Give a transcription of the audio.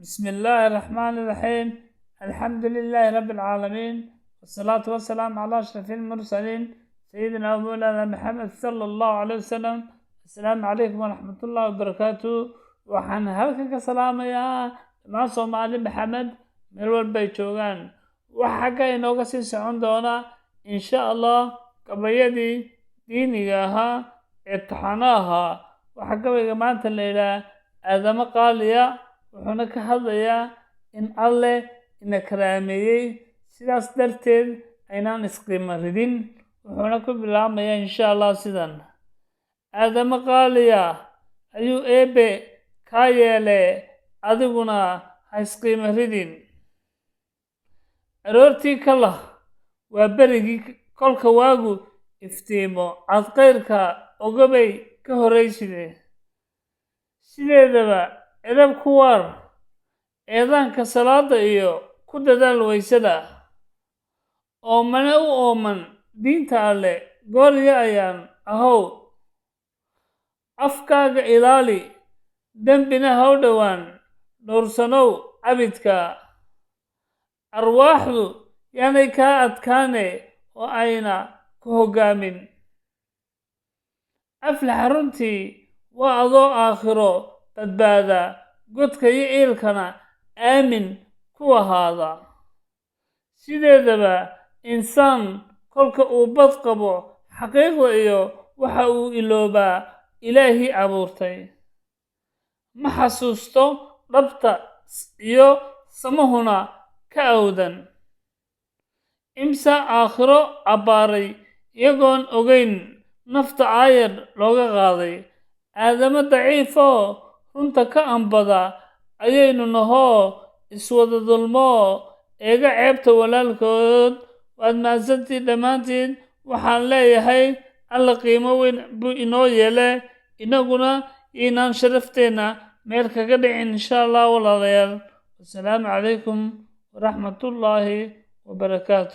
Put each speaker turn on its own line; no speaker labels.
بسم الله الرحمن الرحيم، الحمد لله رب العالمين، والصلاة والسلام على أشرف المرسلين، سيدنا ومولانا محمد صلى الله عليه وسلم. السلام عليكم ورحمة الله وبركاته. Waxaan halkan ka salaamayaa dhammaan Soomaali Maxamed meel walbay joogaan. Waxa xagga inooga sii socon doona, insha Allah, gabayadii diiniga ahaa ee taxano ahaa. Waxaa gabayga maanta la yidhaah "Aadamo Qaaliya", wuxuuna ka hadlayaa in Alleh ina karaameeyey, sidaas darteed aynaan isqiimo ridin. Wuxuuna ku bilaabmayaa, insha Allah, sidan: Aadamo qaaliya ayuu Eebbe kaa yeele, adiguna ha isqiimo ridin. Aroortii kalah waa berigii, kolka waagu iftiimo, aad kayrka ogabay ka horrayside. Sideedaba edab ku waar, eedaanka salaada iyo ku dadaal waysada. Oomane u ooman diinta Alle goorya ayaan ahow. Afkaaga ilaali, dembina ha u dhowaan, dhowrsanow cabidka. Arwaaxdu yaanay kaa adkaane oo ayna ku hoggaamin. Aflaxa runtii waa adoo aakhiro badbaada, godka iyo iilkana aamin ku ahaada. Sideedaba insaan kolka uu bad qabo xaqiiqda iyo waxa uu iloobaa Ilaahii abuurtay. Ma xasuusto dhabta iyo samahuna ka awdan. Imsa aakhiro abbaaray iyagoon ogeyn nafta aayar looga qaaday. Aadamo daciifoo runta ka ambada ayaynu nahoo iswada dulmoo eega ceebta walaalkood. Waad mahadsantiin dhammaantiin. Waxaan leeyahay, Alla qiimo weyn buu inoo yeele, inaguna yaynaan sharafteenna meel kaga dhicin, insha Allah. Walaalayaal, wasalaamu calaykum waraxmatullaahi wabarakaatu.